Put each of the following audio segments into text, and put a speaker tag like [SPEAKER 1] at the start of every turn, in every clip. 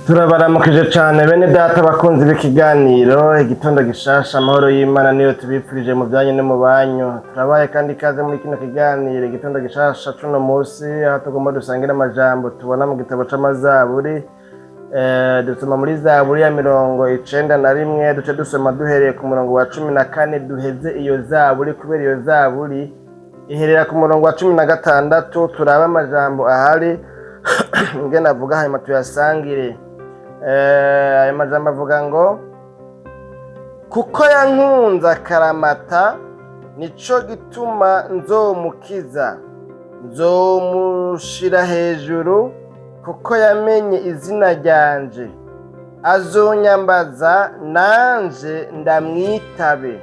[SPEAKER 1] Turabaramukije cyane bene data bakunzi b'ikiganiro Igitondo Gishasha. Amahoro y'Imana niyo tubipfurije mu byanyu no mu banyu. Turabaye kandi ikaze muri kino kiganiro Igitondo Gishasha cuno munsi, aho tugomba dusangira amajambo tubona mu gitabo c'Amazaburi. Dusoma muri Zaburi ya 91, duce dusoma duhereye ku murongo wa 14 duheze iyo zaburi, kubera iyo zaburi iherera ku murongo wa 16. Turabe amajambo ahari ingene avuga, hanyuma tuyasangire. Ayo majambo avuga ngo: "Kuko yankunze akaramata, nico gituma nzomukiza, nzomushira hejuru kuko yamenye izina ryanje. Azonyambaza nanje ndamwitabe,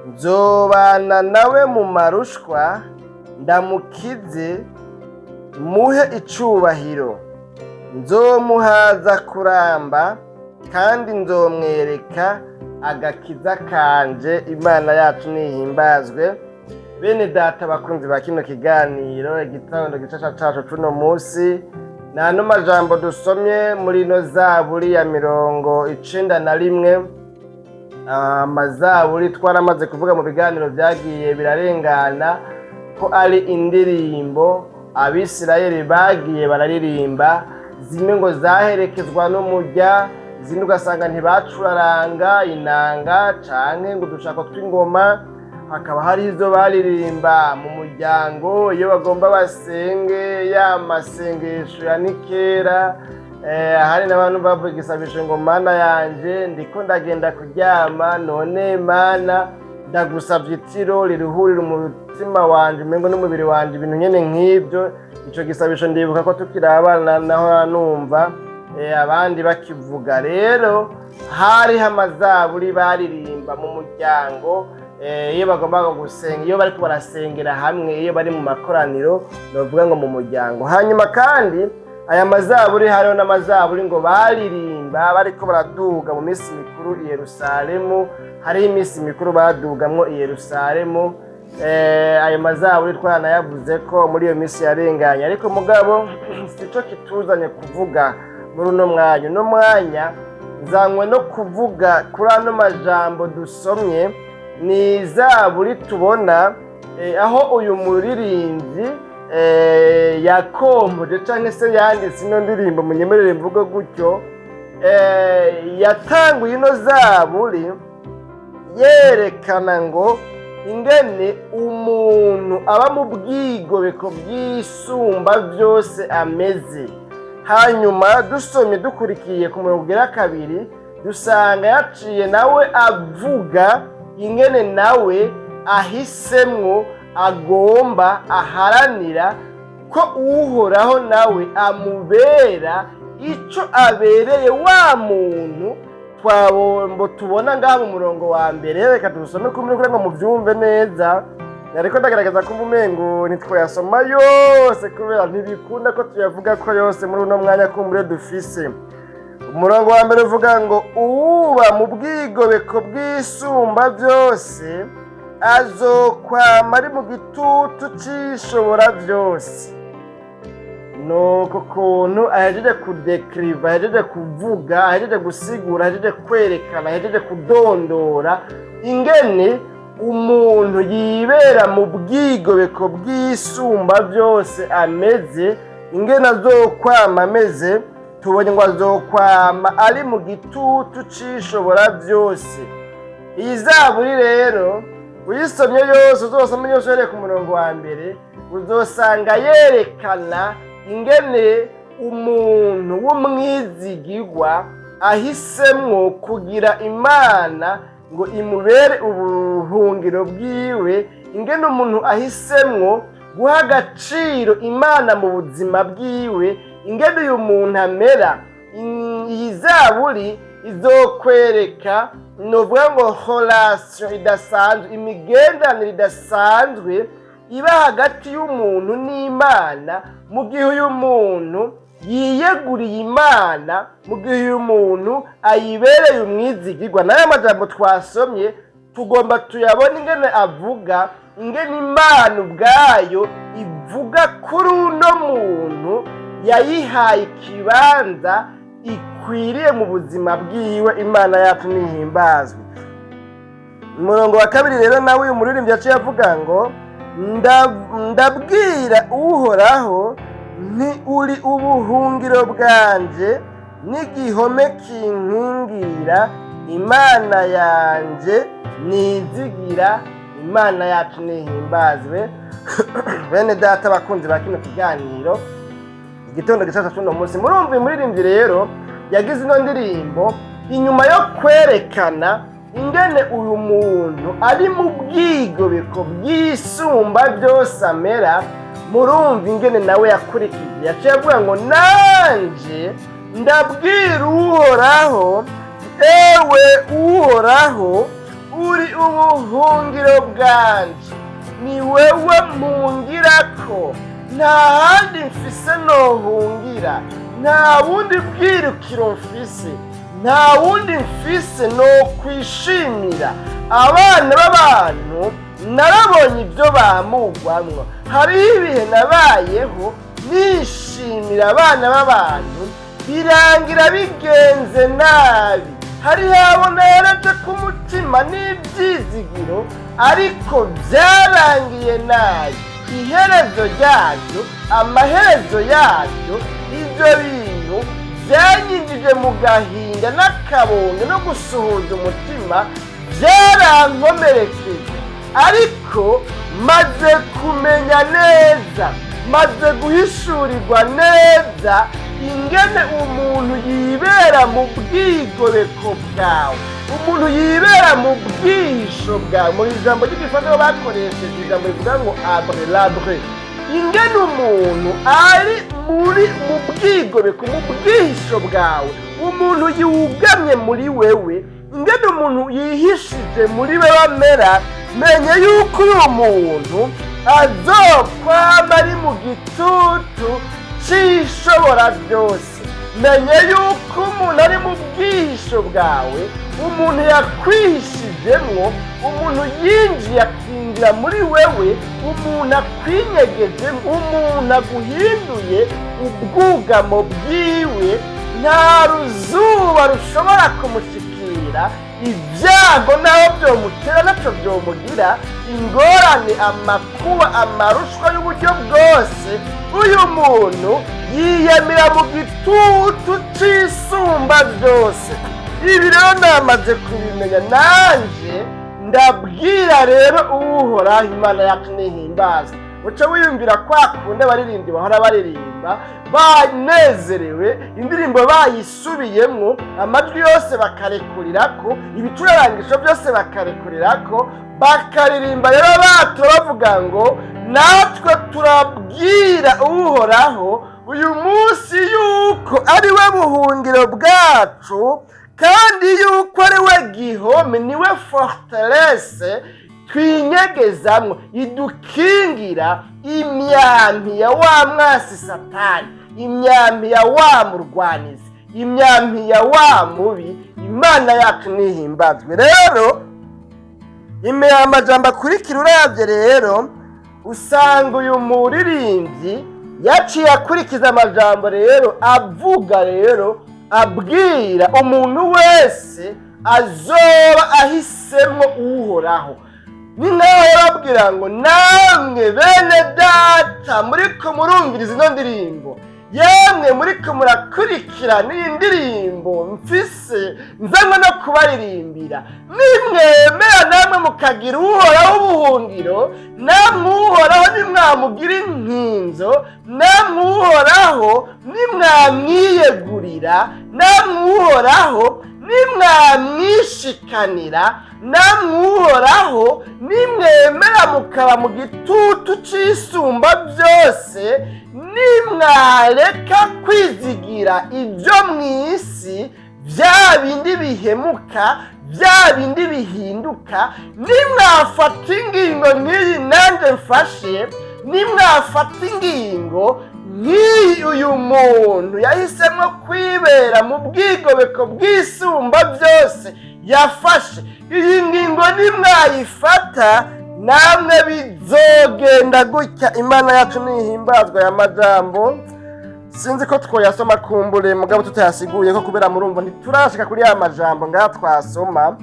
[SPEAKER 1] nzobana nawe mu marushwa, ndamukize muhe icubahiro, nzomuhaza kuramba kandi nzomwereka agakiza kanje." Imana yacu nihimbazwe. Bene data bakunzi ba kino kiganiro Igitondo Gishasha cacu cuno munsi, nano majambo dusomye muri ino zaburi ya 91. Amazaburi twaramaze kuvuga mu biganiro byagiye birarengana ko ari indirimbo Abisirayeli bagiye bararirimba. Zimwe ngo zaherekezwa n'umurya, izindi ugasanga ntibacuraranga inanga canke ngo udushako tw'ingoma. Hakaba hari izo baririmba mu muryango iyo bagomba basenge ya masengesho ya nikera. Hari n'abantu bavuga igisabisho ngo: "Mana yanje, ndiko ndagenda kuryama, none Mana ndagusavye itiro riruhurira umutima wanje umengo n'umubiri wanje", ibintu nyene nk'ibyo. Ico gisabisho ndibuka ko tukiri abana naho numva abandi bakivuga. Rero hariho amazaburi baririmba mu muryango iyo bagombaga gusenga, iyo bariko barasengera hamwe, iyo bari mu makoraniro, bavuga ngo mu muryango. Hanyuma kandi aya mazaburi, hariho n'amazaburi ngo baririmba bariko baraduga mu minsi mikuru i Yerusalemu. Hariho iminsi mikuru badugamwo i Yerusalemu. Ayo mazaburi twaranayavuze ko muri iyo minsi yarenganye, ariko mugabo sico kituzanye kuvuga muri uno mwanya. Uno mwanya nzanywe no kuvuga kuri ano majambo dusomye. Ni zaburi tubona aho uyu muririmbyi yakompoje canke se yanditse ino ndirimbo, munyemerere mvuge gutyo, yatanguye ino zaburi yerekana ngo ingene umuntu aba mu bwigobeko bw'Isumba Byose ameze. Hanyuma dusomye dukurikiye ku murongo ugera kabiri, dusanga yaciye nawe avuga ingene nawe ahisemwo agomba aharanira ko Uhoraho nawe amubera ico abereye wa muntu twabombo tubona ngaha mu murongo wa mbere. Reka dusome kumwe kugira ngo muvyumve neza. Ariko ndagaragaza ko umengo ntitwayasoma yose, kubera ntibikunda ko tuyavuga ko yose muri uno mwanya kumbure dufise. Umurongo wa mbere uvuga ngo: "Uwuba mu bwigobeko bw'Isumba Byose azokwama ari mu gitutu c'Ishobora Byose." Nuko kuntu ahejeje kudekiriva, ahejeje kuvuga, ahejeje gusigura, ahejeje kwerekana, ahejeje kudondora ingene umuntu yibera mu bwigobeko bw'Isumba Byose ameze, ingene azokwama ameze. Tubonye ngo azokwama ari mu gitutu c'Ishobora Byose. Iyi zaburi rero uyisomye yose, uzosome yose uhereye ku murongo wa mbere, uzosanga yerekana ingene umuntu w'umwizigirwa ahisemwo kugira Imana ngo imubere ubuhungiro bwiwe, ingene umuntu ahisemwo guha agaciro Imana mu buzima bwiwe, ingene uyu muntu amera. Iyi zaburi izokwereka, novuga ngo relation idasanzwe, imigenderanire idasanzwe iba hagati y'umuntu n'Imana mu gihe uyu muntu yiyeguriye Imana, mu gihe uyu muntu ayibereye umwizigirwa. N'aya majambo twasomye tugomba tuyabone ingene avuga, ingene Imana ubwayo ivuga kuri uno muntu yayihaye ikibanza. ikwiriye mu buzima bwiwe. Imana yacu nihimbazwe. Umurongo wa kabiri rero, nawe uyu muririmbyi yaciye avuga ngo: "Ndabwira Uhoraho nti: Uri ubuhungiro bwanje n'igihome kinkingira, Imana yanjye nizigira." Imana yacu nihimbazwe. Bene Data, bakunzi ba kino kiganiro Igitondo Gishasha cy'uno munsi, murumva uyu muririmbyi rero yagize ino ndirimbo inyuma yo kwerekana ingene uyu muntu ari mu bwigobeko bw'Isumba Byose amera. Murumva ingene nawe yakurikije, yaciye avuga ngo: "Nanje ndabwira Uhoraho: Ewe Uhoraho, uri ubuhungiro bwanje, ni wewe mpungirako, nta handi mfise nohungira, nta bundi bwirukiro mfise, nta wundi mfise no kwishimira. Abana b'abantu narabonye ibyo bamugwamwo. Hariho ibihe nabayeho nishimira abana b'abantu, birangira bigenze nabi. Hariho abo nereje ku mutima n'ibyizigiro, ariko byarangiye nabi. Iherezo ryabyo, amaherezo yabyo, ibyo bintu byanyinjije mu gahinda n'akabondo no gusuhuza umutima, byarankomerekeje. Ariko maze kumenya neza, maze guhishurirwa neza ingene umuntu yibera mu bwigobeko bwawe, umuntu yibera mu bwihisho bwawe." Mu ijambo ry'Igifaransa bakoresheje ijambo rivuga ngo "abri", "l'abri". Ingene umuntu ari muri mu bwigobeko, mu bwihisho bwawe, umuntu yugamye muri wewe, ingene umuntu yihishije muri wewe amera, menye yuko uyu muntu azokwama ari mu gitutu c'Ishobora Byose. Menye yuko umuntu ari mu bwihisho bwawe, umuntu yakwihishijemwo, umuntu yinjiye akinjira muri wewe, umuntu akwinyegejemo, umuntu aguhinduye ubwugamo bwiwe, nta ruzuba rushobora kumushikira, ibyago naho byomutera naco byomugira, ingorane, amakuba, amarushwa y'uburyo bwose. Uyu muntu yiyamira mu gitutu c'Isumba Byose. Ibi rero namaze kubimenya, nanje ndabwira rero Uhoraho. Imana yacu nihimbaza. Uca wiyumvira kwa kundi abaririmbyi bahora baririmba banezerewe, indirimbo bayisubiyemwo, amajwi yose bakarekurirako, ibicurarangisho byose bakarekurirako, bakaririmba rero batura bavuga ngo: "Natwe turabwira Uhoraho uyu munsi yuko ari we buhungiro bwacu, kandi yuko ari we gihome, niwe forteresse twinyegezamwo, idukingira imyambi ya wa mwasi Satani, imyambi ya wa murwanizi, imyambi ya wa mubi." Imana yacu nihimbazwe. Rero imbere amajambo akurikira, uravye rero usanga uyu muririmbyi yaciye akurikiza amajambo rero avuga, rero abwira umuntu wese azoba ahisemwo Uhoraho. Ni nkaho yababwira ngo: "Namwe bene Data muriko murumviriza ino ndirimbo, yemwe muriko murakurikirana iyi ndirimbo mfise nzanywe no kubaririmbira, nimwemera namwe mukagira Uhoraho ubuhungiro, namwe Uhoraho nimwamugira inkinzo, namwe Uhoraho nimwamwiyegurira, namwe Uhoraho nimwamwishikanira, namwe Uhoraho nimwemera mukaba mu gitutu c'Isumba Byose, nimwareka kwizigira ibyo mu isi, bya bindi bihemuka, bya bindi bihinduka, nimwafata ingingo nk'iyi nanjye mfashe, nimwafata ingingo nk'iyi uyu muntu yahisemo kwibera mu bwigobeko bw'Isumba Byose yafashe, iyi ngingo nimwayifata namwe bizogenda gutya." Imana yacu nihimbazwa. Aya majambo Sinzi ko twoyasoma kumbure, mugabo tutayasiguye ko kubera murumva ntiturashika kuri ya majambo ngaha twasoma.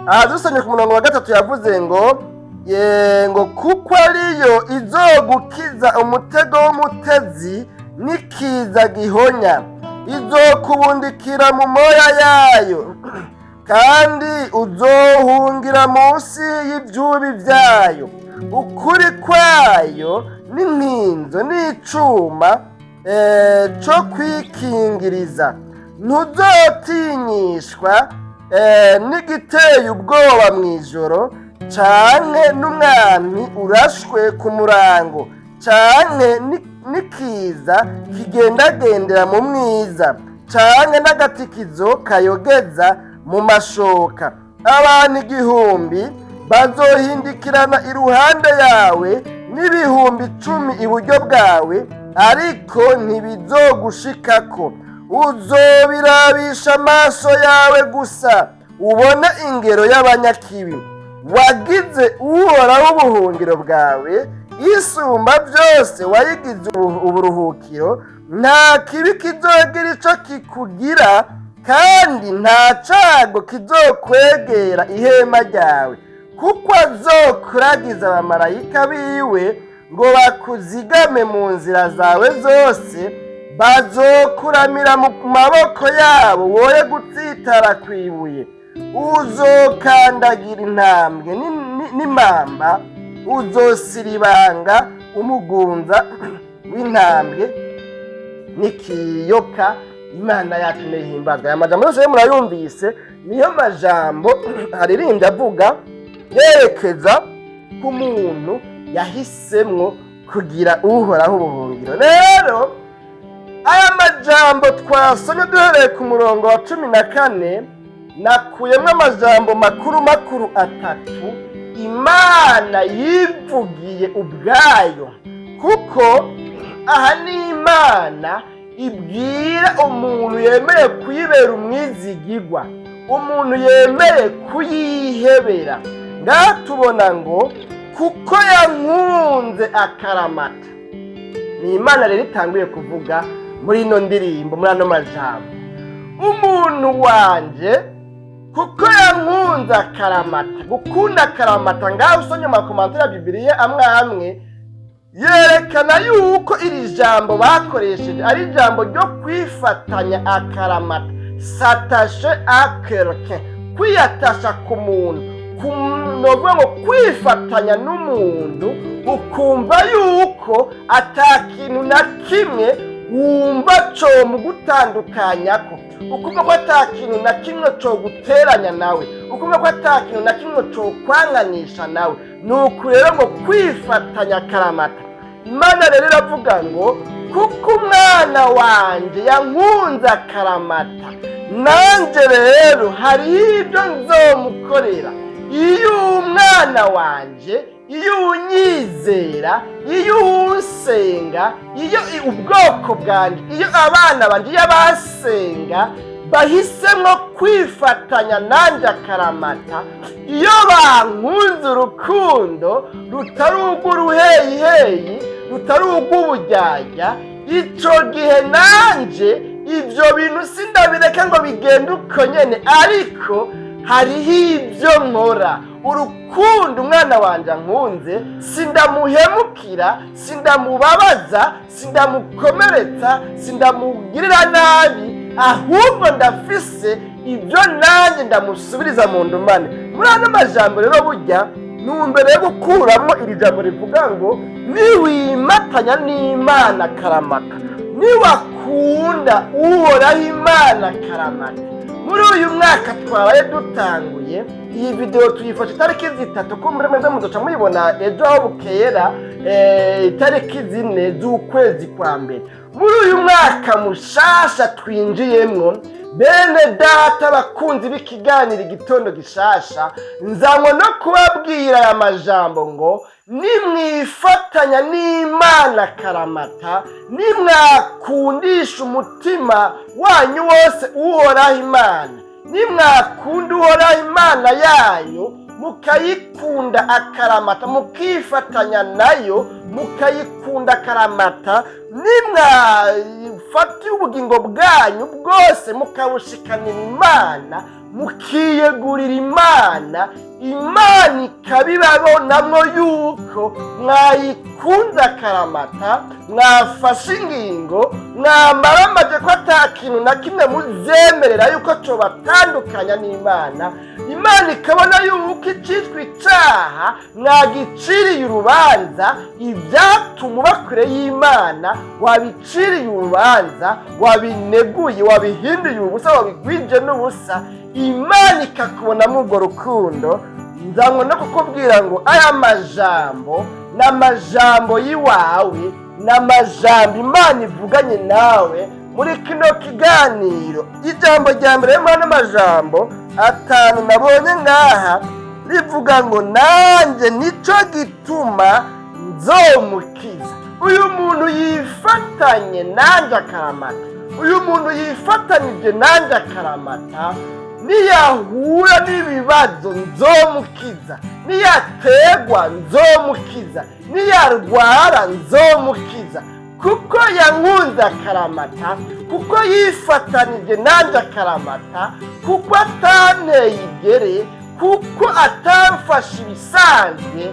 [SPEAKER 1] Aha dusomye ku murongo wa 3, yavuze ngo ye ngo kuko ariyo izogukiza umutego w'umutezi n'ikiza gihonya, izokubundikira mu moya yayo, kandi uzohungira munsi y'ivyubi vyayo. Ukuri kwayo n'inkinzo n'icuma co kwikingiriza. Ntuzotinyishwa n'igiteye ubwoba mw'ijoro, canke n'umwami urashwe ku murango, canke n'ikiza kigendagendera mu mwiza, canke n'agatikizo kayogeza mu mashoka. Abantu 1000 bazohindikirana iruhande yawe, n'10.000 iburyo bwawe, ariko ntibizogushikako. Uzobirabisha amaso yawe gusa, ubone ingero y'abanyakibi. Wagize Uhoraho ubuhungiro bwawe, Isumba Byose wayigize uburuhukiro. Nta kibi kizogira ico kikugira, kandi nta cago kizokwegera ihema ryawe, kuko azokuragiza abamarayika biwe ngo bakuzigame mu nzira zawe zose. Bazokuramira mu maboko yabo, woye gutsitara kwibuye. Uzokandagira intambwe n'imamba, uzosiribanga umugunza w'intambwe n'ikiyoka. Imana yacu ntihimbazwa. Aya majambo yose murayumvise, niyo majambo aririmbye avuga yerekeza ku muntu yahisemwo kugira Uhoraho ubuhungiro. Rero aya majambo twasomye duhereye ku murongo wa 14, nakuyemo amajambo makuru makuru atatu Imana yivugiye ubwayo, kuko aha ni Imana ibwira umuntu yemeye kuyibera umwizigigwa, umuntu yemeye kuyihebera. Ngaha tubona ngo kuko yankunze akaramata. Ni Imana rero itanguye kuvuga muri ino ndirimbo, muri ano majambo: umuntu wanje kuko yankunze akaramata. Gukunda akaramata, ngaho usomye ama commentaires ya Bibiliya amwe amwe yerekana yuko iri jambo bakoresheje ari ijambo ryo kwifatanya akaramata, s'attacher à quelqu'un, kwiyatasha ku muntu, novuga ngo kwifatanya n'umuntu, ukumva yuko ata kintu na kimwe wumva co mugutandukanyako, ukumva ko ata kintu na kimwe co guteranya nawe, ukumva ko ata kintu na kimwe co kwanganisha nawe. Ni uku rero ngo kwifatanya akaramata. Imana rero iravuga ngo kuko umwana wanje yankunze akaramata, nanjye rero hariho ibyo nzomukorera. Iyo umwana wanje, iyo unyizera, iyo unsenga, iyo ubwoko bwanjye, iyo abana banje, iyo abasenga bahisemo kwifatanya nanjye akaramata, iyo bankunze urukundo rutari urw'uruheyiheyi, rutari urw'uburyarya, ico gihe nanje ibyo bintu sindabireka ngo bigende uko nyene, ariko hariho ibyo nkora. Urukundo umwana wanjye ankunze, sindamuhemukira, sindamubabaza, sindamukomeretsa, sindamugirira nabi, ahubwo ndafise ibyo nanjye ndamusubiriza mu ndumane. Muri ano majambo rero, burya numbere yo gukuramo iri jambo rivuga ngo niwimatanya n'Imana karamata, niwakunda Uhoraho Imana karamata. Muri uyu mwaka twabaye dutanguye, iyi videwo tuyifashe itariki 3, ko muri mwebwe muzoca muyibona ejo aho bukera, itariki 4 z'ukwezi kwa mbere. Muri uyu mwaka mushasha twinjiyemwo, bene data bakunzi b'ikiganiro Igitondo Gishasha, nzanywe no kubabwira aya majambo ngo nimwifatanya n'Imana karamata, nimwakundisha umutima wanyu wose Uhoraho Imana, nimwakunda Uhoraho Imana yanyu, mukayikunda akaramata, mukifatanya nayo. Mukayikunda akaramata, nimwafata ubugingo bwanyu bwose mukabushikanira Imana, mukiyegurira Imana, Imana ikabibabonamwo yuko mwayikunze akaramata, mwafashe ingingo, mwamaramaje ko ata kintu na kimwe muzemerera yuko cobatandukanya n'Imana, Imana ikabona yuko icitwa icaha mwagiciriye urubanza, ivyatuma uba kure y'Imana wabiciriye urubanza, wabineguye, wabihinduye ubusa, wabigwije n'ubusa, Imana ikakubonamo urwo rukundo. Nzanywe no kukubwira ngo aya majambo ni amajambo y'iwawe, ni amajambo Imana ivuganye nawe muri kino kiganiro. Ijambo rya mbere muri ano majambo atanu nabonye ngaha rivuga ngo: "Nanjye nico gituma nzomukiza." Uyu muntu yifatanye nanjye akaramata, uyu muntu yifatanije nanjye akaramata, niyahura n'ibibazo nzomukiza, niyategwa nzomukiza, niyarwara nzomukiza, kuko yankunze akaramata, kuko yifatanije nanjye akaramata, kuko atanteye igere, kuko atamfashe ibisanzwe,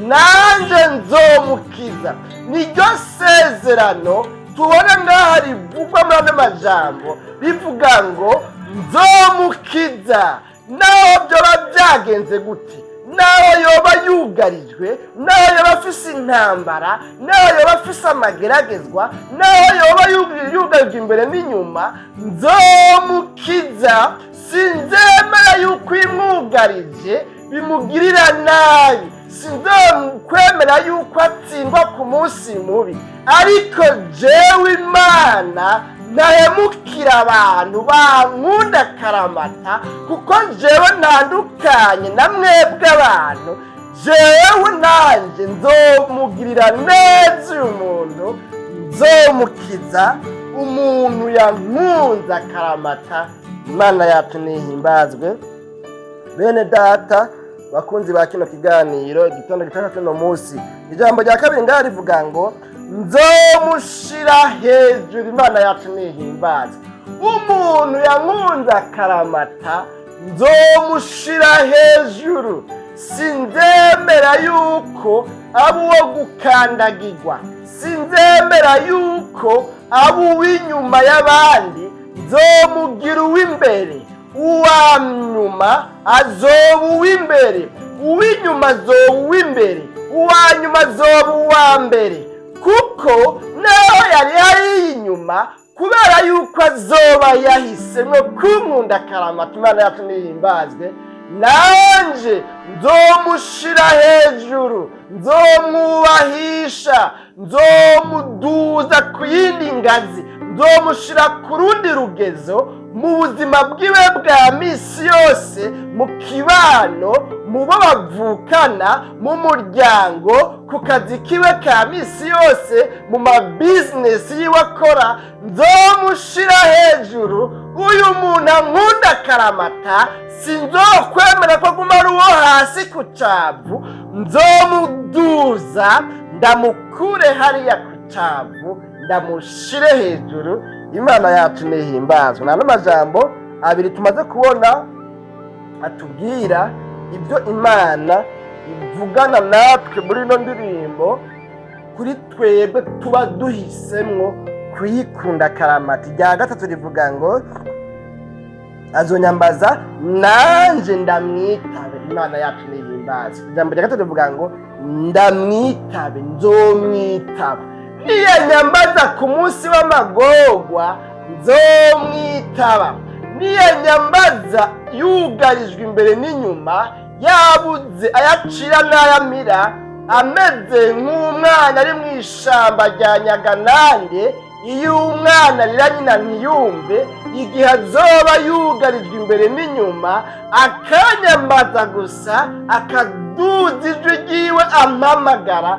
[SPEAKER 1] nanjye nzomukiza. Niryo sezerano tubona ngaha rivugwa muri ano majambo, rivuga ngo: "Nzomukiza." Naho byoba byagenze gute, naho yoba yugarijwe, naho yoba afise intambara, naho yoba afise amageragezwa, naho yoba yugarijwe imbere n'inyuma, nzomukiza. Sinzemera yuko imwugarije bimugirira nabi, sinzokwemera yuko atsindwa ku munsi mubi, ariko jewe Imana ntahemukira abantu bankunda karamata, kuko jewe ntandukanye na mwebwe abantu. Jewe nanjye nzomugirira neza uyu muntu, nzomukiza umuntu yankunze akaramata. Imana yacu nihimbazwe. Bene data bakunzi ba kino kiganiro Igitondo gitanga kino munsi, ijambo rya kabiri ngaha rivuga ngo: "Nzomushira hejuru." Imana yacu nihimbazwe. Umuntu yankunze akaramata nzomushira hejuru. Sinzemera yuko aba uwo gukandagirwa, sinzemera yuko aba uw'inyuma y'abandi, nzomugira uw'imbere. Uwa nyuma azoba uw'imbere, uw'inyuma azoba uw'imbere, uwa nyuma azoba uwa mbere, kuko naho yari hariya inyuma, kubera yuko azoba yahisemwo kunkunda akaramata, Imana yacu nihimbazwe, nanje nzomushira hejuru, nzomwubahisha, nzomuduza ku yindi ngazi, nzomushira ku rundi rugezo mu buzima bwiwe bwa misi yose, mu kibano, mu bo bavukana, mu muryango, ku kazi kiwe ka misi yose, mu mabizinesi yiwe akora, nzomushira hejuru. Uyu muntu ankunda akaramata, sinzokwemera ko aguma ari uwo hasi ku cavu, nzomuduza, ndamukure hariya ku cavu, ndamushire hejuru. Imana yacu nihimbazwe. Nta n'amajambo abiri tumaze kubona atubwira ibyo Imana ivugana natwe muri ino ndirimbo kuri twebwe tuba duhisemwo kuyikunda karamata. Irya gatatu rivuga ngo: "Azonyambaza, nanje ndamwitabe." Imana yacu nihimbazwe. Ijambo rya gatatu rivuga ngo: "Ndamwitabe." Nzomwitaba niyanyambaza ku munsi w'amagorwa, nzomwitaba niyanyambaza yugarijwe imbere n'inyuma, yabuze ayacira n'ayamira, ameze nk'umwana ari mu ishamba rya Nyaganande. Iyo umwana arira nyina ntiyumve, igihe azoba yugarijwe imbere n'inyuma, akanyambaza gusa, akaduza ijwi ryiwe ampamagara,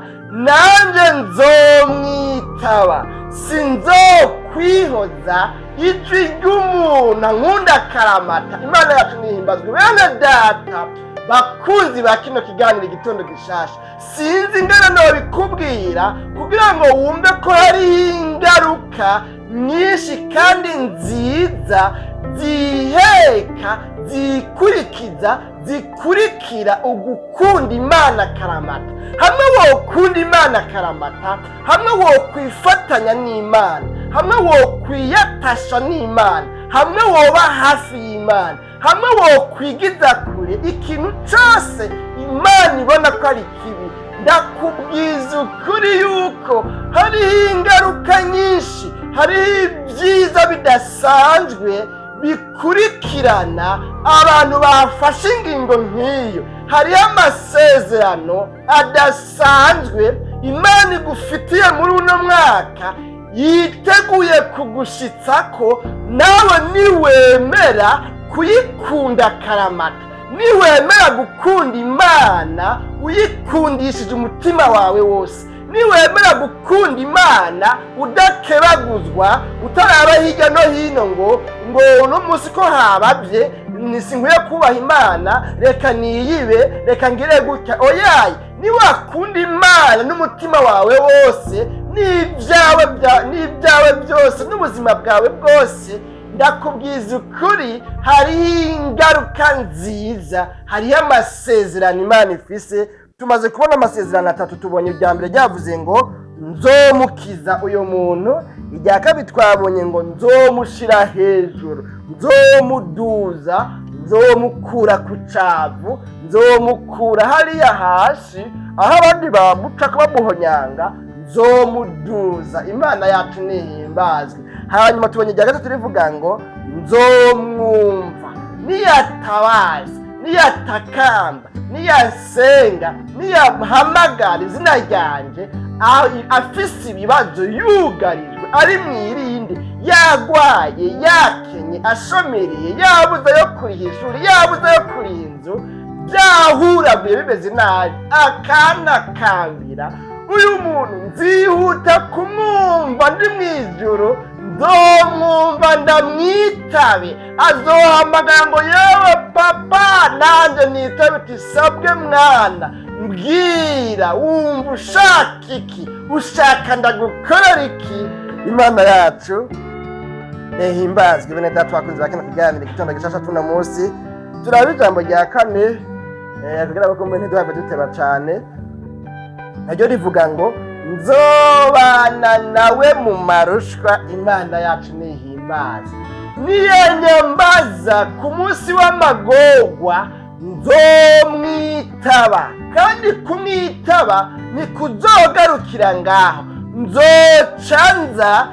[SPEAKER 1] nanjye nzomwitaba. Sinzokwihoza ijwi ry'umuntu ankunda akaramata. Imana yacu nihimbazwe. Bene data. Bakunzi ba kino kiganiro Igitondo Gishasha, sinzi ingana nobikubwira kugira ngo wumve ko hariho ingaruka nyinshi kandi nziza ziheka, zikurikiza, zikurikira ugukunda Imana akaramata. Hamwe wokunda Imana akaramata, hamwe wokwifatanya n'Imana, hamwe wokwiyatasha n'Imana, hamwe woba hafi y'Imana, hamwe wokwigiza kure ikintu cyose Imana ibona ko ari kibi, ndakubwiza ukuri yuko hariho ingaruka nyinshi, hariho ibyiza bidasanzwe bikurikirana abantu bafashe ingingo nk'iyo. Hariho amasezerano adasanzwe Imana igufitiye muri uno mwaka, yiteguye kugushitsa ko nawe niwemera kuyikunda karamata, niwemera gukunda Imana uyikundishije umutima wawe wose, niwemera gukunda Imana udakebaguzwa, utaraba hirya no hino ngo uno munsi ko hababye sinkwiye kubaha Imana, reka niyibe, reka ngire gutya. Oyaye, niwakunda Imana n'umutima wawe wose n'ibyawe byose n'ubuzima bwawe bwose, ndakubwiza ukuri hariho ingaruka nziza, hariho amasezerano Imana ifise. Tumaze kubona amasezerano atatu. Tubonye irya mbere ryavuze ngo nzomukiza uyu muntu, irya kabiri twabonye ngo nzomushira hejuru, nzomuduza, nzomukura ku cavu, nzomukura hariya hasi aho abandi bamuca bamuhonyanga, nzomuduza. Imana yacu nihimbazwe. Hanyuma tubonye irya gatatu rivuga ngo nzomwumva niyatabaza, niyatakamba, niyasenga, niyahamagara izina ryanje, afise ibibazo, yugarijwe, ari mw'irinde, yagwaye, yakenye, ashomereye, yabuze yo kuriha ishuri, yabuze yo kuriha inzu, byahuraguye, bimeze nabi, akanakambira, uyu muntu nzihuta kumwumva ndi mu ijuru, nzomwumva ndamwitabe. Azohamagara ngo yewe papa, nanjye nitabe uti sabwe mwana, mbwira, wumva ushaka iki? Ushaka ndagukorera iki? Imana yacu ntihimbazwe. Bene data bakunzi ba kino kiganiro Igitondo Gishasha, tuno munsi turaba ijambo rya kane kugira ngo kumbe ntiduhave duteba cane. Naryo rivuga ngo nzobana nawe mu marushwa. Imana yacu nihimbaza. Niyanyambaza ku munsi w'amagorwa, nzomwitaba, kandi kumwitaba ni kuzogarukira ngaho, nzoca nza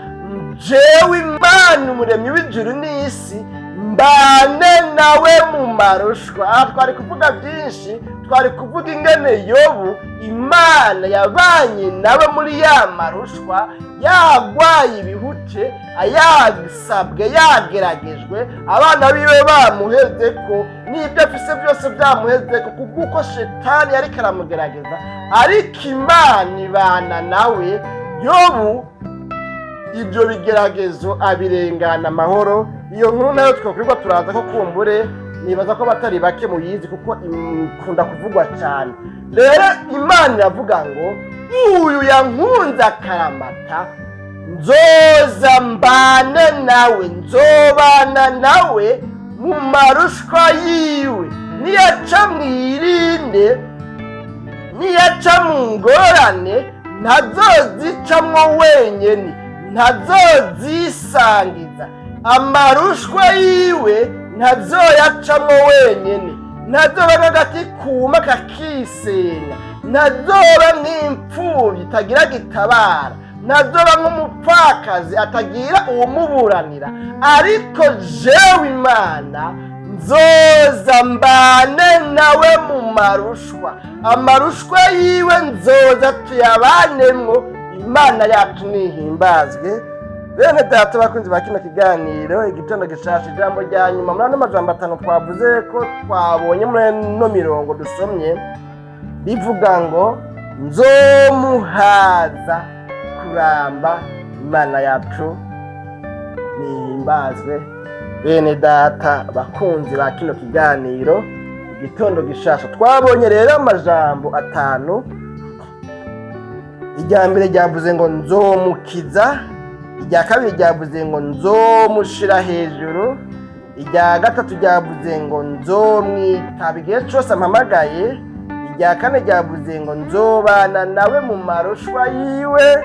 [SPEAKER 1] jewe Imana umuremyi w'ijuru n'isi, mbane nawe mu marushwa. Aha twari kuvuga byinshi, twari kuvuga ingene Yobu Imana yabanye nawe muri ya marushwa, yagwaye ibihute, yasabwe, yageragejwe, abana biwe bamuheze ko, n'ibyo afise byose byamuheze ko, kuko Shetani yariko aramugerageza, ariko Imana ibana nawe. Yobu ibyo bigeragezo abirengana amahoro. Iyo nkuru nayo twakwirwa turaza ko kumbure nibaza ko abatari bake muyizi kuko ikunda kuvugwa cyane. Rero Imana iravuga ngo uyu yankunze akaramata, nzoza mbane nawe, nzobana nawe mu marushwa yiwe. Niyaca mwirinde, niyaca mu ngorane, ntazozicamwo wenyene, ntazozisangiza. Amarushwa yiwe ntazoyacamwo wenyene, ntazoba nk'agati kuma kakisenya, ntazoba nk'imfubyi itagira gitabara, ntazoba nk'umupfakazi atagira uwumuburanira, ariko jewe Imana nzoza mbane nawe mu marushwa. Amarushwa yiwe nzoza tuyabanemwo. Imana yacu nihimbazwe. Bene data bakunzi ba kino kiganiro Igitondo Gishasha, ijambo rya nyuma muri ano majambo atanu twavuze ko twabonye muri ino mirongo dusomye rivuga ngo nzomuhaza kuramba. Imana yacu nihimbazwe. Bene data bakunzi ba kino kiganiro Igitondo Gishasha. Twabonye rero amajambo atanu. Irya mbere ryavuze ngo nzomukiza, irya kabiri ryavuze ngo nzomushira hejuru, irya gatatu ryavuze ngo nzomwitaba igihe cyose ampamagaye, irya kane ryavuze ngo nzobana nawe mu marushwa yiwe,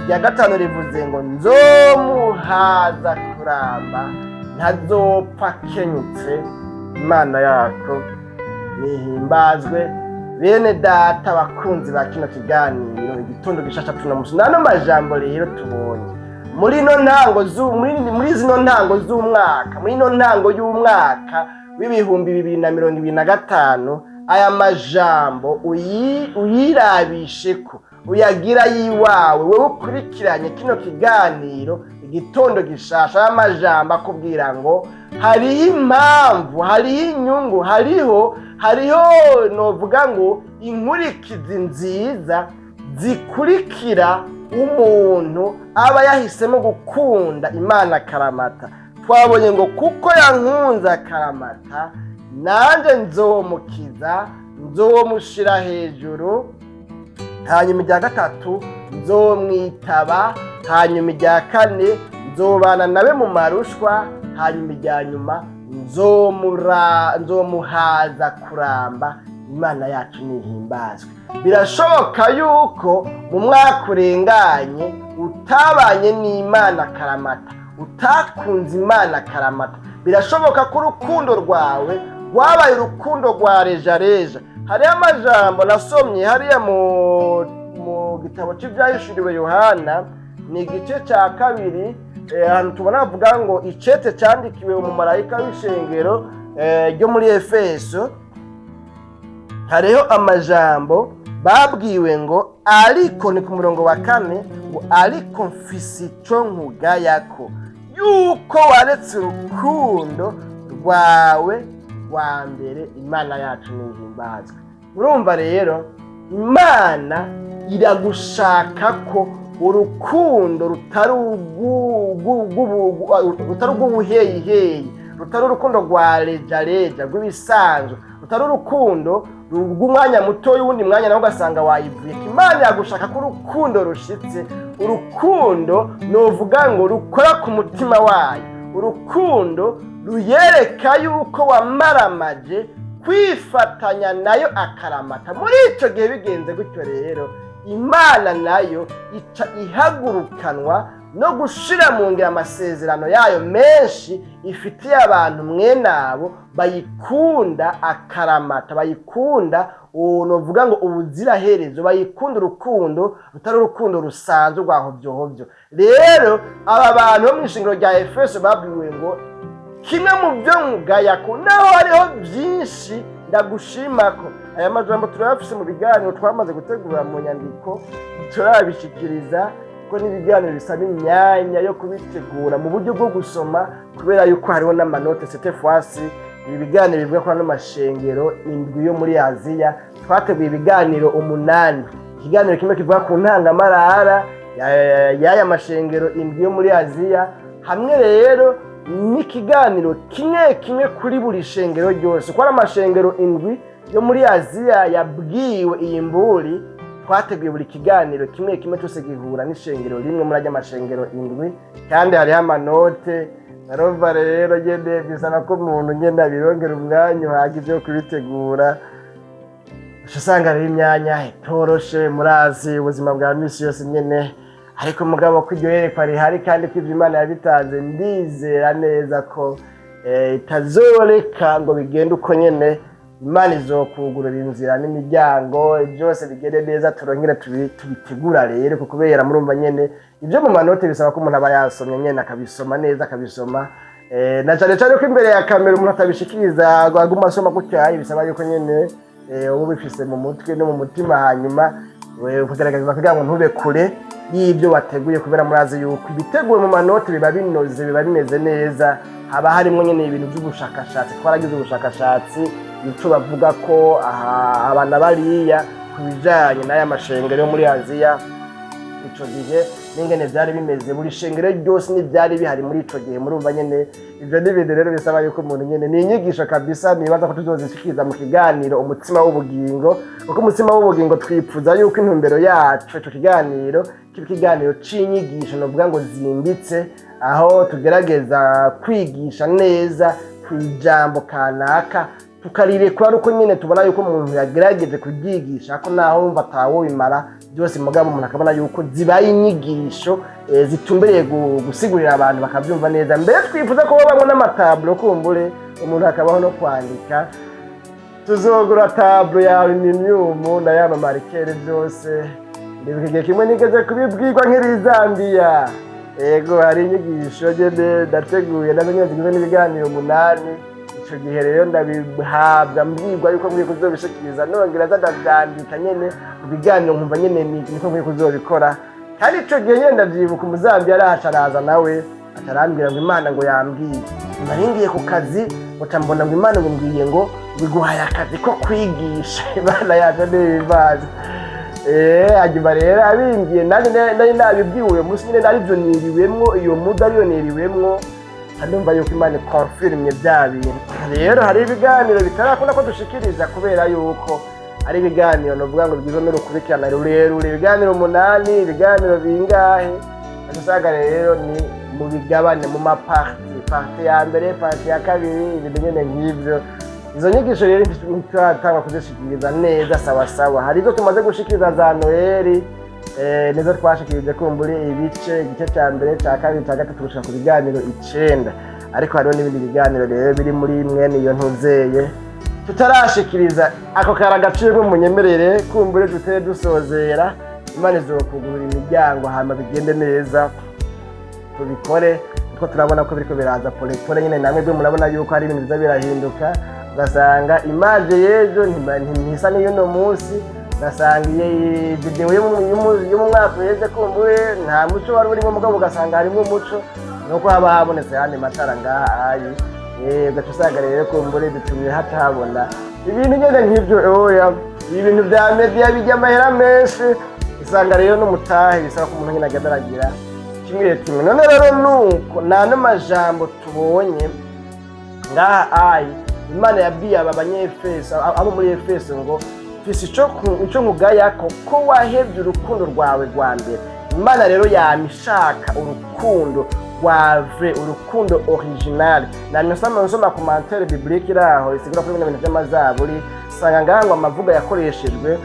[SPEAKER 1] irya gatanu rivuze ngo nzomuhaza kuramba, ntazopfa akenyutse. Imana yacu nihimbazwe. Bene data bakunzi ba kino kiganiro Igitondo Gishasha, tunamusi nano majambo rero tubonye muri ino ntango muri zino ntango z'umwaka, muri ino ntango y'umwaka w'2025, aya majambo uyirabishe ko uyagira yiwawe, wewe ukurikiranye kino kiganiro Igitondo Gishasha. Aya majambo akubwira ngo hariho impamvu, hariho inyungu, hariho novuga ngo inkurikizi nziza zikurikira umuntu aba yahisemo gukunda Imana akaramata. Twabonye ngo kuko yankunze akaramata, nanjye nzomukiza, nzomushira hejuru, hanyuma irya gatatu nzomwitaba, hanyuma irya kane nzobana nawe mu marushwa, hanyuma irya nyuma nzomuhaza kuramba. Imana yacu nihimbazwe. Birashoboka yuko mu mwaka urenganye utabanye n'Imana akaramata, utakunze Imana akaramata. Birashoboka ko urukundo rwawe rwabaye urukundo rwa rejareja. Hariho amajambo nasomye hariya mu gitabo cy'Ibyahishuriwe Yohana, ni igice cya kabiri, ahantu tubona bavuga ngo icete cyandikiwe umumarayika w'ishengero ryo muri Efeso. Hariho amajambo babwiwe ngo ariko, ni ku murongo wa kane, ngo ariko mfise ico nkugayako, yuko waretse urukundo rwawe rwa mbere. Imana yacu nihimbazwe. Urumva rero Imana iragushaka ko urukundo rutari urw'ubuheyiheyi, rutari urukundo rwa rejareja rw'ibisanzwe, rutari urukundo rw'umwanya muto y'uwundi mwanya nawe ugasanga wayivuye. Imana yagushaka ko urukundo rushitse, urukundo novuga ngo rukora ku mutima wayo, urukundo ruyereka yuko wamaramaje kwifatanya nayo akaramata. Muri icyo gihe bigenze gutyo rero, Imana nayo ica ihagurukanwa no gushira mu ngiro amasezerano yayo menshi ifitiye abantu mwene abo bayikunda akaramata, bayikunda novuga ngo ubuziraherezo, bayikunda urukundo rutari urukundo rusanzwe rwa hovyohovyo. Rero aba bantu bo mu ishingiro rya Efeso babwiwe ngo kimwe mu byo nkugayako, naho hariho byinshi ndagushimako. Aya majambo turayafise mu biganiro twamaze gutegura mu nyandiko, turabishikiriza kuko n'ibiganiro bisaba imyanya yo kubitegura mu buryo bwo gusoma, kubera yuko hariho n'amanote. Cette fois-ci ibi biganiro bivuga ko ano mashengero indwi yo muri Aziya, twateguye ibiganiro umunani. Ikiganiro kimwe kivuga ku ntangamarara y'aya mashengero indwi yo muri Aziya, hamwe rero n'ikiganiro kimwe kimwe kuri buri shengero ryose, kuko ari amashengero indwi yo muri Aziya yabwiwe iyi mburi. Twateguye buri kiganiro kimwe kimwe cyose gihura n'ishengero rimwe muri ajya mashengero indwi, kandi hariho amanote. Narumva rero nyene bisaba ko umuntu nyene abirongera umwanya uhagije wo kubitegura. Uca usanga rero imyanya itoroshe, murazi ubuzima bwa misi yose nyene. Ariko mugabo ko iryo yerekwa rihari kandi ko ivyo Imana yabitanze, ndizera neza ko itazoreka ngo bigende uko nyene. Imana izokugurura inzira n'imiryango, byose bigende neza, turongere tubitegura rero, kuko kubera murumva nyene ibyo mu manote bisaba ko umuntu aba yasomye nyene, akabisoma neza, akabisoma na cane cane ko imbere ya kamera umuntu atabishikiriza ngo agume asoma gutya. Bisaba yuko nyene uba ubifise mu mutwe no mu mutima, hanyuma ukagerageza kugira ngo ntube kure y'ibyo wateguye, kubera murazi yuko ibiteguwe mu manote biba binoze, biba bimeze neza, haba harimo nyene ibintu by'ubushakashatsi. Twaragize ubushakashatsi ico bavuga ko aha abana bariya ku bijanye n'aya mashengero yo muri Aziya. Ico gihe n'ingene vyari bimeze, buri shengero ryose n'ivyari bihari muri ico gihe. Murumva nyene, ivyo ni ibintu rero bisaba yuko umuntu nyene, ni inyigisho kabisa. Nibaza ko tuzozishikiriza mu kiganiro Umutsima w'Ubugingo, kuko Umutsima w'Ubugingo twipfuza yuko intumbero yacu, ico kiganiro kiba ikiganiro c'inyigisho, novuga ngo zimbitse, aho tugerageza kwigisha neza ku ijambo kanaka, tukarirekura ari uko nyine tubona yuko umuntu yagerageje kuryigisha, ko naho wumva atawubimara byose, mugabo umuntu akabona yuko zibaye inyigisho zitumbereye gusigurira abantu bakabyumva neza. Mbere twifuza ko bamwe n'ama tableaux, kumbure umuntu akabaho no kwandika. Tuzogura tableau yawe, imyumu na yama marqueurs byose. Ndibuka igihe kimwe nigeze kubibwirwa nkiri Zambiya. Ego, hari inyigisho nyene ndateguye, nazo nyene zigizwe n'ibiganiro 8. Ico gihe rero ndabihabwa, mbwirwa yuko nkwiye kuzobishikiriza, nongera nza ndavyandika nyene mu biganiro, nkumva nyene niko nkwiye kuzobikora. Kandi ico gihe nyene ndavyibuka, Umuzambiya arahaca, araza nawe atarambwira ngo Imana ngo yambwiye, nari ngiye ku kazi, ngo mbona ngo Imana ngo mbwiye ngo biguhaye akazi ko kwigisha. Imana yacu ntibivaze. Hanyuma rero abimbwiye, nanjye nari nabibwiwe uyo munsi nyine, narivyo niriwemwo, iyo muda ariyo niriwemwo, ndumva yuko Imana ikonfirimye bya bintu. Rero hari ibiganiro bitarakunda ko dushikiriza, kubera yuko ari ibiganiro novuga ngo bigizwe n'urukurikirane rurerure, ibiganiro 8, ibiganiro bingahe. Usanga rero ni mu bigabane, mu ma parties, partie ya mbere, partie ya kabiri, ibintu nyene nk'ivyo. Izo nyigisho rero ntituratangwa kuzishikiriza neza sawasawa. Hari izo tumaze gushikiriza za Noheli, nizo twashikirije kumburi ibice, igice ca mbere, ca kabiri, ca gatatu, gushika ku biganiro 9. Ariko hariho n'ibindi biganiro rero biri muri mwene iyo ntuzeye tutarashikiriza. Ako kari agaciro, munyemerere kumbure dutere dusozera. Imana izokugurura imiryango, hama bigende neza, tubikore, kuko turabona ko biriko biraza polepole nyine. Namwe bwe murabona yuko hari ibintu biza birahinduka, ugasanga image y'ejo ntisa n'iy'uno munsi, ugasanga iyi video yo mu mwaka uheze kumbure nta muco wari urimo, mugabo ugasanga harimo umuco, nuko haba habonetse ayandi matara ngaha ayi. Ugaca usanga rero kumbure bitumye hatabona ibintu nyene nk'ivyo. Oya, ibintu vya media bijya amahera menshi, usanga rero n'umutahe bisaba ko umuntu nyine agenda aragira kimwe kimwe. None rero nuko nta n'amajambo tubonye ngaha ayi Imana yabwiye aba Banyefeso, abo muri Efeso, ngo mfise ico nkugayako, ko wahevye urukundo rwawe rwa mbere. Imana rero yama ishaka urukundo rwa vrai, urukundo original. Namye nsoma commentaire biblique iraho isigura kuri bino bintu vy'amazaburi, sanga ngaha ngo amavuga yakoreshejwe,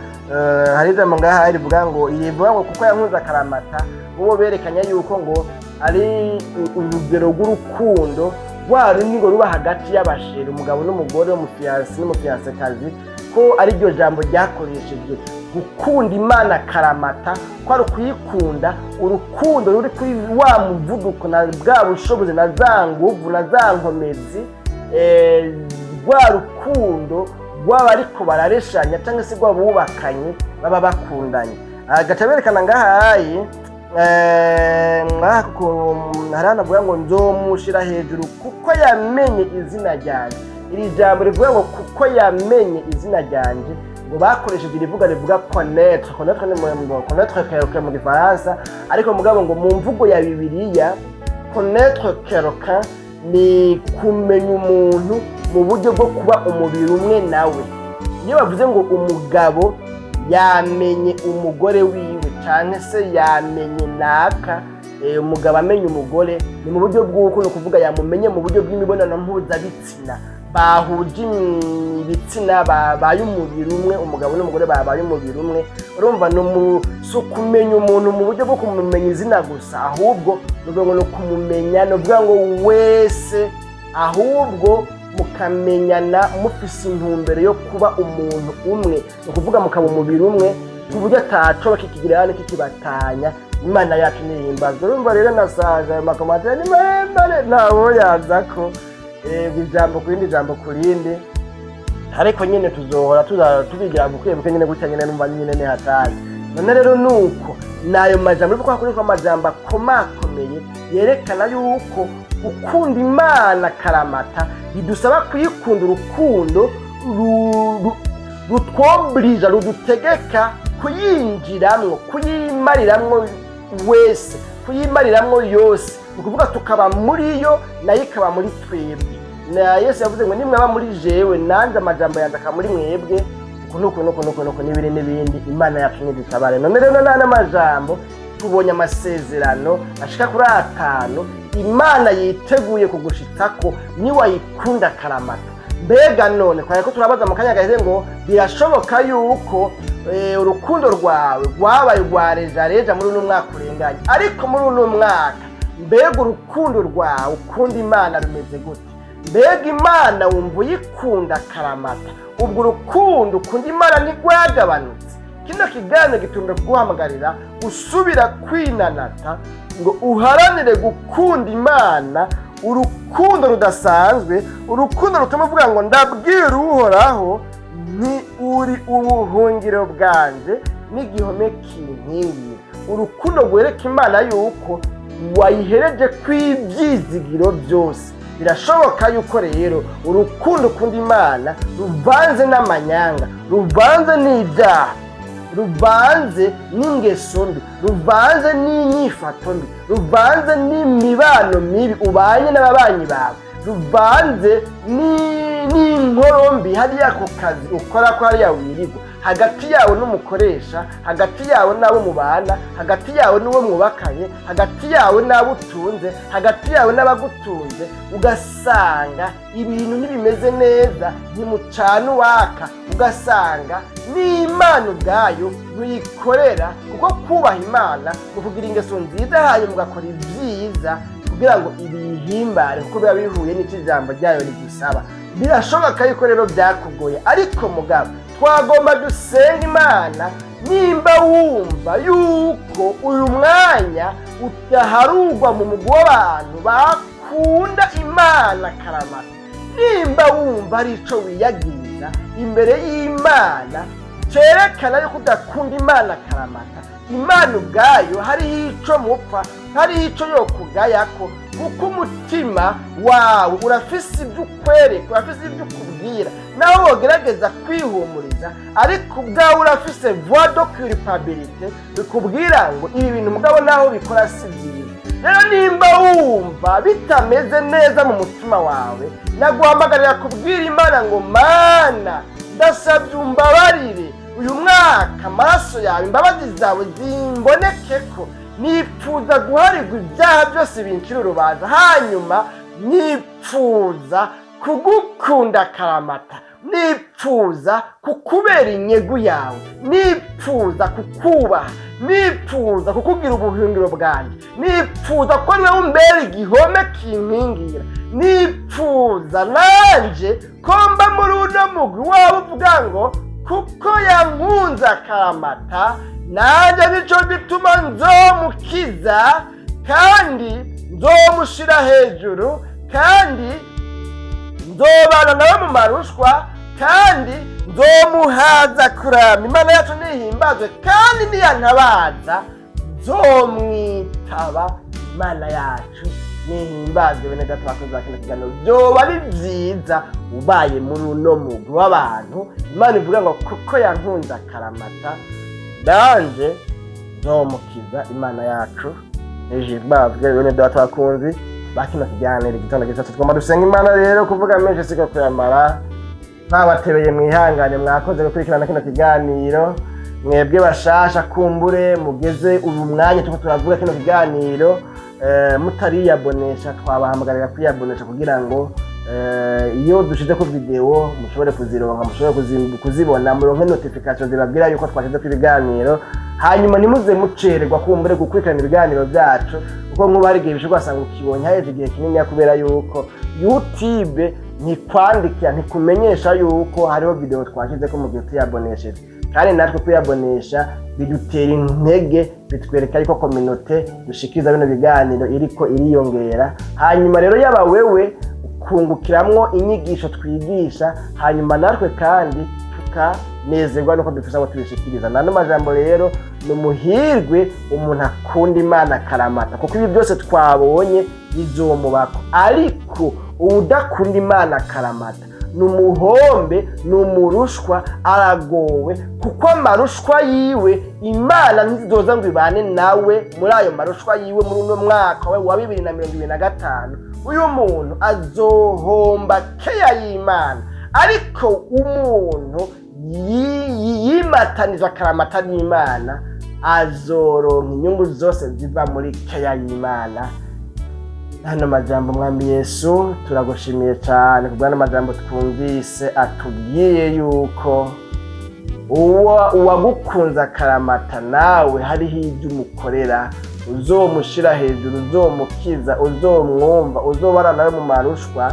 [SPEAKER 1] hari ijambo ngaha rivuga ngo, rivuga ngo kuko yankunze akaramata. Uwo berekanye yuko ngo ari urugero rw'urukundo rwa rundi ngo ruba hagati y'aba chéris, umugabo n'umugore, umu fiancé n'umu fiancée-kazi, ko ari ryo jambo ryakoreshejwe, gukunda Imana karamata, ko ari ukuyikunda urukundo ruri kuri wa muvuduko na bwa bushobozi na za nguvu na za nkomezi, rwa rukundo rw'abariko barareshanya cyangwa se rw'abubakanye baba bakundanye. Agaca berekana ngahayi, hari hano avuga ngo nzomushira hejuru kuko yamenye izina ryanjye. Iri jambo rivuga ngo kuko yamenye izina ryanjye, ngo bakoresheje irivuga rivuga connaître. Connaître ni mu connaître quelqu'un mu Gifaransa, ariko mugabo ngo mu mvugo ya Bibiliya, connaître quelqu'un ni kumenya umuntu mu buryo bwo kuba umubiri umwe nawe. Iyo bavuze ngo umugabo yamenye umugore wiwe, cyangwa se yamenye naka, umugabo amenya umugore, ni mu buryo bw'uko, ni ukuvuga yamumenye mu buryo bw'imibonano mpuzabitsina, bahuje ibitsina, babaye umubiri umwe, umugabo n'umugore babaye umubiri umwe. Urumva ni si ukumenya umuntu mu buryo bwo kumumenya izina gusa, ahubwo ni ukuvuga ngo ni ukumumenya, ni ukuvuga ngo wese, ahubwo mukamenyana mufise intumbero yo kuba umuntu umwe, ni ukuvuga mukaba umubiri umwe, ku buryo ataco kikigira kikibatanya. Imana yacu nihimbazwa. Urumva rero nasaje, ayo ma commentaires ni maremare, ntawo yaza ko ijambo ku rindi, ijambo ku rindi, ariko nyine tuzohora tubigira buke buke nyine gutya nyine. Numva nyine ni hatari. None rero nuko nayo majambo ariko hakoreshwa amajambo akomakomeye yerekana yuko gukunda Imana karamata bidusaba kuyikunda urukundo rutwoburija, rudutegeka kuyinjiramwo, kuyimariramwo. wese, kuyimariramwo yose, ni ukuvuga tukaba muri yo, nayo ikaba muri twebwe. Na Yesu yavuze ngo: "Nimwaba muri jewe, nanjye amajambo yanjye akaba muri mwebwe," uku nuku nuku nuku nuku n'ibindi n'ibindi. Imana yacu nidutabare. None rero n'andi majambo, tubonye amasezerano ashika kuri atanu Imana yiteguye kugushitsako niwayikunda akaramata. Mbega none twari ko turabaza mu kanya gaheze ngo birashoboka yuko urukundo rwawe rwabaye urwa rejareja muri uno mwaka urenganye? Ariko muri uno mwaka, mbega urukundo rwawe ukunda Imana rumeze gute? Mbega Imana wumva uyikunda akaramata? Ubwo urukundo ukunda Imana ntirwagabanutse? Kino kiganiro gitumbe kuguhamagarira usubira kwinanata ngo uharanire gukunda Imana urukundo rudasanzwe, urukundo rutuma uvuga ngo: "Ndabwira Uhoraho ni uri ubuhungiro bwanje n'igihome kinkingira." Urukundo rwereka Imana yuko wayihereje kw'ibyizigiro byose. Birashoboka yuko rero urukundo ukunda Imana ruvanze n'amanyanga, ruvanze n'ibyaha, ruvanze n'ingeso mbi, ruvanze n'inyifato mbi, ruvanze n'imibano mibi ubanye n'ababanyi bawe, ruvanze n'inkoro mbi hariya ku kazi ukora, ko hariya wirirwa, hagati yawe n'umukoresha, hagati yawe n'abo mubana, hagati yawe n'uwo mwubakanye, hagati yawe n'abo utunze, hagati yawe n'abagutunze, ugasanga ibintu ntibimeze neza, ntimucana uwaka, ugasanga n'Imana ubwayo ntuyikorera. Kuko kubaha Imana ni ukugira ingeso nziza, hanyuma ugakora ibyiza kugira ngo ibihimbare, kuko biba bihuye n'icyo ijambo ryayo rigusaba. Birashoboka yuko rero byakugoye, ariko mugabo twagomba dusenga Imana. Nimba wumva yuko uyu mwanya udaharurwa mu mugwi w'abantu bakunda Imana karamata, nimba wumva ari ico wiyagiriza imbere y'Imana cerekana yuko udakunda Imana karamata, Imana ubwayo hariho ico mupfa, hariho ico yokugayako, kuko umutima wawe urafise ibyo ukwereka, urafise ibyo ukubwira, nawe wogerageza kwihumuriza, ariko ubwawe urafise voix de culpabilité bikubwira ngo ibi bintu mugabo naho bikora si byiza. Rero nimba wumva bitameze neza mu mutima wawe, naguhamagarira kubwira Imana ngo: "Mana, ndasabye umbabarire uyu mwaka, amaraso yawe, imbabazi zawe zimboneke ko nipfuza guharirwa ibyaha byose bincira urubanza, hanyuma nipfuza kugukunda karamata, nipfuza kukubera inyegu yawe, nipfuza kukubaha, nipfuza kukugira ubuhungiro bwanjye, nipfuza ko niwe umbera igihome kinkingira, nipfuza nanje ko mba muri uno mugwi waba uvuga ngo kuko yankunze akaramata, nanjye nico gituma nzomukiza, kandi nzomushira hejuru, kandi nzobana nawe mu marushwa, kandi nzomuhaza kurama." Imana yacu nihimbazwe. "Kandi niyantabaza nzomwitaba." Imana yacu nihimbazwe. Bene data bakozi ba kino kiganiro, byoba ari byiza ubaye muri uno mugwi w'abantu Imana ivuga ngo kuko yankunze akaramata, nanje nzomukiza. Imana yacu nihimbazwe. Bene data bakunzi ba kino kiganiro, igitondo gitatu tugomba dusenga Imana. Rero kuvuga menshi siko kuyamara, babatebeye mwihangane. Mwakoze gukurikirana kino kiganiro. Mwebwe bashasha kumbure mugeze uyu mwanya turiko turavuga kino kiganiro mutariyabonesha, twabahamagarira kwiyabonesha kugira ngo iyo dushize ko video mushobore kuzironka, mushobore kuzibona, muronke notification zibabwira yuko twashize ko ibiganiro, hanyuma ntimuze mucererwa kumbure gukurikirana ibiganiro byacu, kuko nk'ubu hari igihe bishobora wasanga ukibonye haheze igihe kinini, kubera yuko YouTube ntikwandikira, ntikumenyesha yuko hariho video twashyize ko mu gihe tuyabonesheje. Kandi natwe kuyabonesha bidutera intege, bitwereka yuko communauté dushikiriza bino biganiro iriko iriyongera. Hanyuma rero yaba wewe ukungukiramwo inyigisho twigisha, hanyuma natwe kandi tukanezerwa nuko dufise abo tubishikiriza. Nano majambo rero, ni umuhirwe umuntu akunda Imana akaramata, kuko ibi byose twabonye bizomubako. Ariko uwudakunda Imana akaramata Ni umuhombe, ni umurushwa, aragowe, kuko amarushwa yiwe Imana ntizoza ngo ibane nawe muri ayo marushwa yiwe muri uno mwaka wa 2025. Uyu muntu azohomba keya y'Imana. Ariko umuntu yimatanije akaramata n'Imana azoronka inyungu zose ziva muri keya y'Imana. Hano majambo, Mwami Yesu, turagushimiye cyane kubw'ano majambo twumvise atubwiye yuko uwagukunze akaramata nawe hariho ibyo umukorera, uzomushira hejuru, uzomukiza, uzomwumva, uzobana nawe mu marushwa,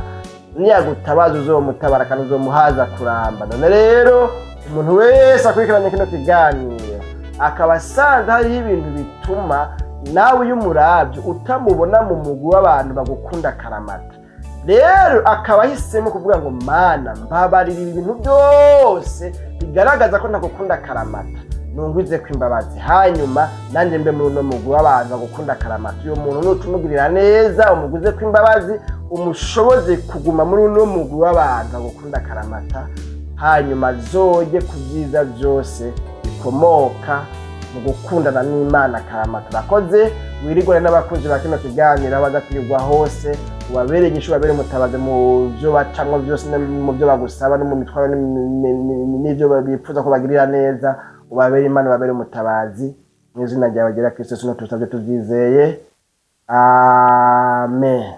[SPEAKER 1] niyagutabaza uzomutabara kandi uzomuhaza kuramba. None rero umuntu wese akurikiranye kino kiganiro akaba asanze hariho ibintu bituma nawe iyo umuravye utamubona mu mugwi w'abantu bagukunda akaramata, rero akaba ahisemo kuvuga ngo: "Mana, mbabarira, ibi bintu byose bigaragaza ko ntagukunda akaramata, nungwize ko imbabazi, hanyuma nanjye mbe muri uno mugwi w'abantu bagukunda akaramata." Uyu muntu nuca umugirira neza, umuguze ko imbabazi, umushoboze kuguma muri uno mugwi w'abantu bagukunda akaramata, hanyuma azoye ku byiza byose bikomoka mu gukundana n'Imana akaramata. Urakoze. Wirigore n'abakunzi ba kino kiganiro aho baza kwirirwa hose, ubabere inyishu, ubabere umutabazi mu byo bacamwo byose no mu byo bagusaba no mu mitwaro n'ibyo bifuza ko bagirira neza. Ubabere Imana, ubabere umutabazi. Mu izina ryawe ryera Kristo Yesu tubisabye tubyizeye, amen.